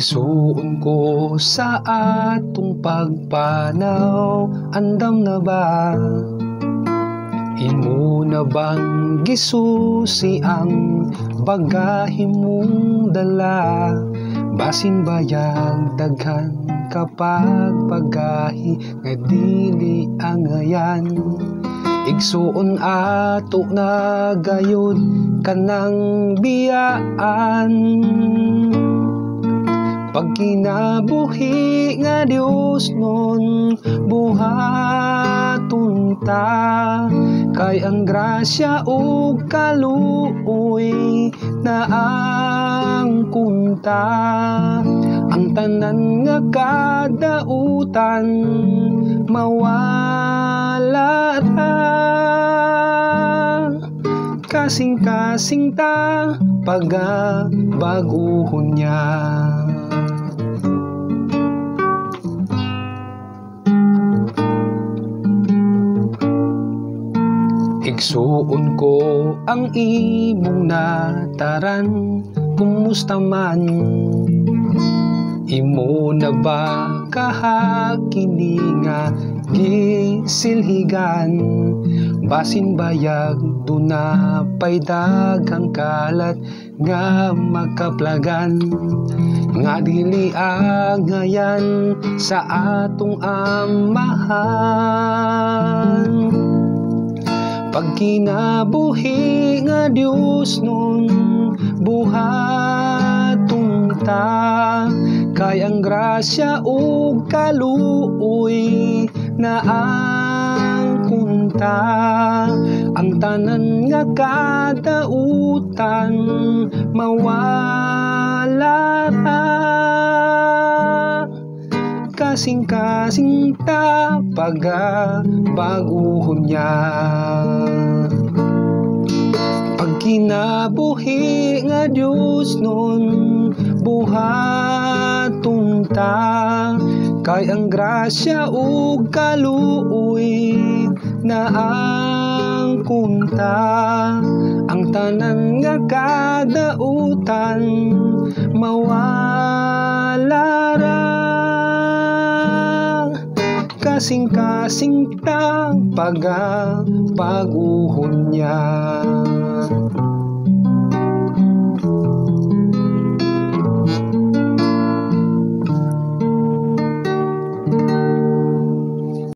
Igsuon ko sa atong pagpanaw, andam na ba? Imo na bang gisusi ang bagahe mong dala? Basin bayag daghan kapag bagahe nga dili angayan. Igsuon ato na gayud kanang biyaan. Pagkinabuhi nga Dios nun buhaton ta, kay ang grasya ug kaluoy na ang kunta. Ang tanan nga kadautan mawala ra, kasing-kasing ta pagabaguhon niya. Igsuon ko ang imong nataran, kumusta man? Imo na ba kahakini nga gisilhigan? Basin bayag duna pa'y daghang kalat nga makaplagan, nga dili angayan sa atong amahan. Pagkinabuhi nga Dios nun buhaton ta, kay ang grasya ug kaluoy na ang kunta. Ang tanan nga kadautan mawala ra, kasing-kasing ta pagabaguhon niya. Pagkinabuhi nga Dios nun buhaton ta, kay ang grasya ug kaluoy na ang kunta. Ang tanan nga kadautan mawala ra, kasing-kasing ta pagabaguhon niya.